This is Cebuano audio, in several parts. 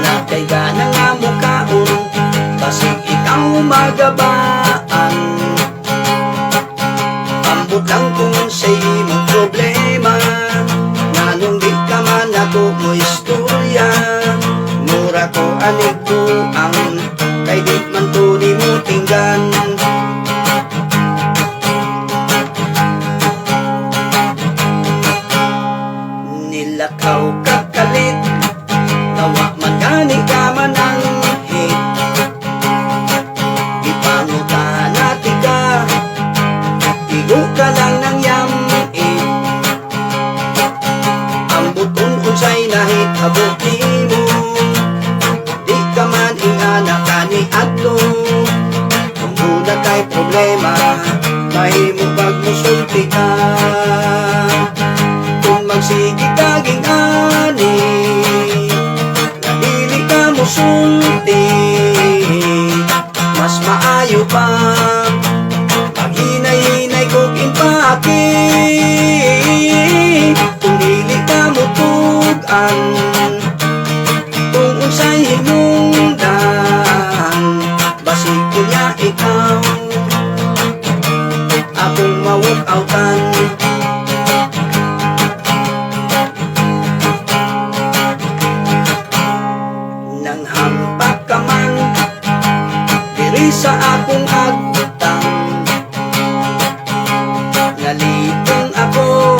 Wala kay gana nga mukaon, basig ikaw magabaan. Ambot lang kung unsay imong problema, nganong di ka man ako mo istorya. Mura ko anig buang, kay di man to nimo tinggan. Nilakaw ka kalit, nawa man gani ka mananghit. Ipangutana ka, igo ka lang ng yamit. Ambot unsay nahitabo nimo, di ka man ingana kani adto. Kung una kay problema, mahimo pag musulti ka. Kung magsige ka ging-ani, nga dili ka musulti, mas maayo pa maghinay-hinay kog impake. Kung dili ka mutug-an kung unsay hinungdan, basig kunya ikaw akong mawuk-autan. Nang hampak ka man diri sa akong agtang, nalipong ako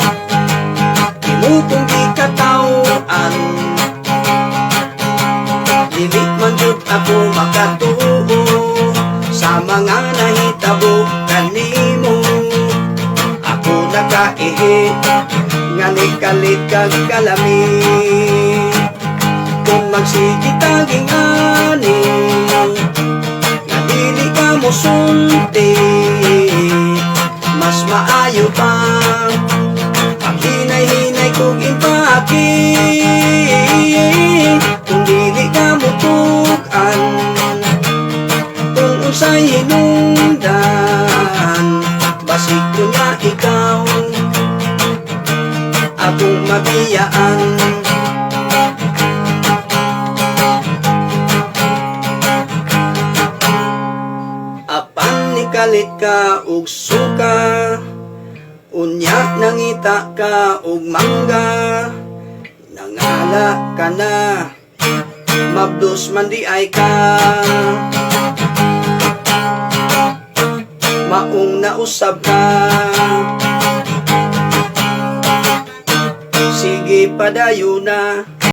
imo kong gikataw-an. Dili man jud ako makatuo sa mga nahitabo kanimo. Ako nakaihi nga nikalit kag kalami. Kung magsige taging ani nga dili ka musulti, mas maayo pa paghinay-hinay kog impake. Kung dili ka mutug-an kung unsay hinungdan, basig kunya ikaw akong mabiyaan. Apan nikalit ka og suka, unya nangita ka og mangga, nangala ka na, mabdos man di ay ka. Maong nausab ka. Sige, padayon na.